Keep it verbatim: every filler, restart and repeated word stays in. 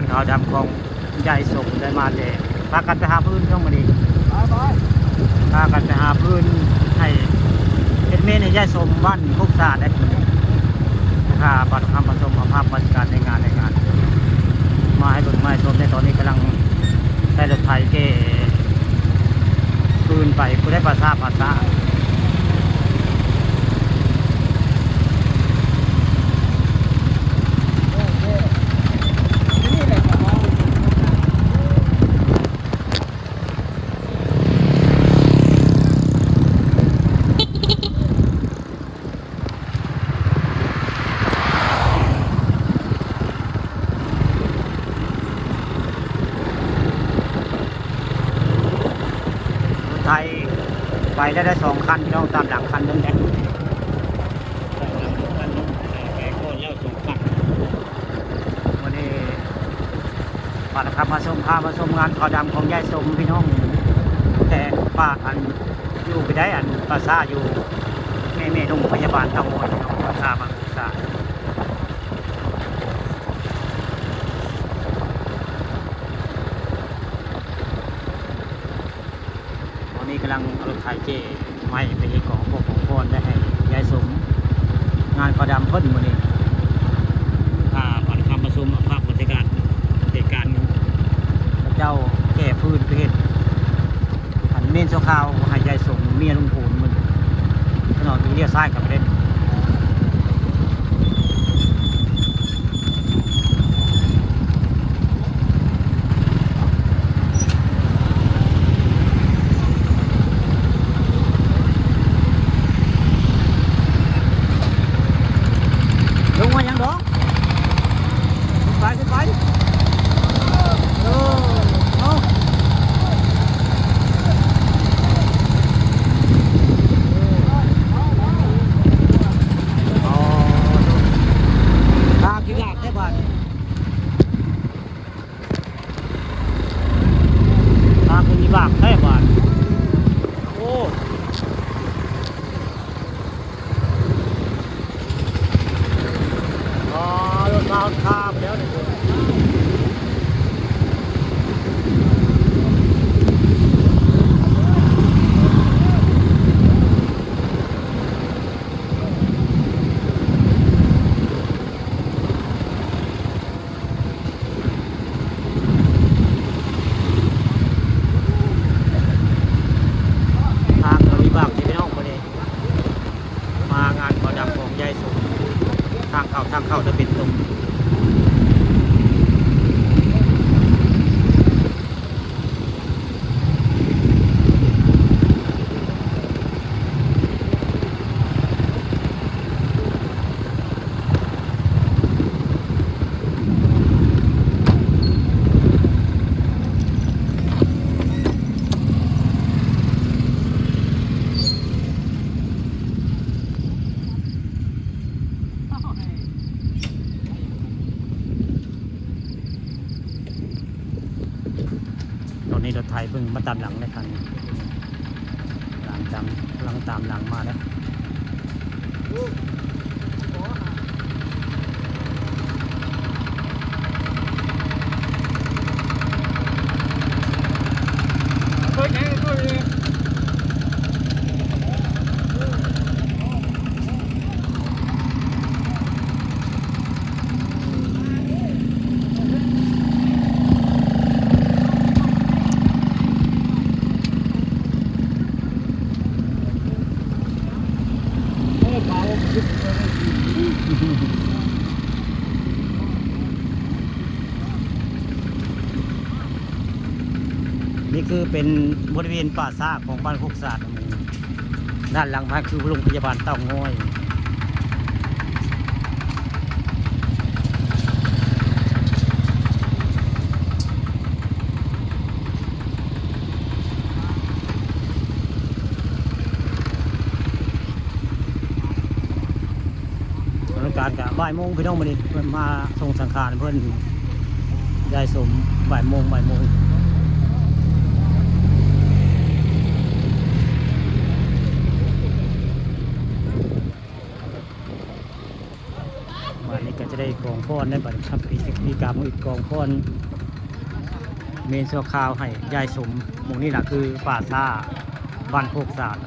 ขาวดำของยายสมได้มาแต่ พากันไปหาฟืนช่วงมื้อนี้ ไปไป พากันไปหาฟืนให้เฮ็ดเมนให้ยายสมบ้านโคกสะอาดได้มื้อนี้ พาบัดคำผสมเอาภาพบรรยากาศในงาน ในงาน มาให้เบิ่งมาให้ชมในตอนนี้กำลังได้รถไถเก้ฟืนไป ผู้ได้ปลาซ่าปลาซ่า ไทยไปได้ได้สองคันพี่น้อง ตามหลังคันหนึ่งแหละ ตามหลังคันหนึ่ง ไปก่อนแล้วสองคัน วันนี้ปาดคำมาชม พามาชมงานขาวดำของยายสมพี่น้อง แต่ป่าอันอยู่ไปได้อันปราสาทอยู่แม่แม่โรงพยาบาลเตางอยพี่น้อง ปราสาทบางปราสาท ตอนนี้กำลังเอารถไถเจ้ไม้ไปเฮ็ดของพวกของพรได้ให้ยายสม งานขาวดำเพิ่นมื้อนี้ พาปาดคำมาชมภาพบรรยากาศเหตุการณ์เจ้าแก้ฟืนไปเฮ็ด อันเมนชั่วคราวให้ยายสมเมียลุงพูนมื้อนี้ ถนนเลี้ยวซ้ายกลับไปเล่น ลงมายังดอก ขึ้นไป ขึ้นไป เออ เอา อ๋อ ตาขี้หลากได้บาด ตาคืออีบากแท้บาด โอ้ อ๋อ รถมาข้ามแล้วนี่ ทางก็มีบากที่พี่น้องคนนี้ มางานขาวดำของยายสม ทางเข้า ทางเข้าจะเป็นตรง ตอนนี้รถไถเพิ่งมาตามหลังเลยคันนี้ หลังตาม กำลังตามหลังมาแล้ว นี่คือเป็นบริเวณป่าช้าของบ้านโคกสะอาด ด้านหลังบ้านคือโรงพยาบาลเตางอย บรรยากาศกะบ่ายโมงพี่น้อง มื้อนี้เพิ่นมาส่งสังขารเพิ่น ยายสม บ่ายโมง บ่ายโมง วันนี้ก็จะได้กอง พรในบัดนี้ครับ พิธีกรรมอีกกองพร เมนชั่วคราวให้ยายสม หมู่นี้น่ะคือป่าช้าบ้านโคกสาด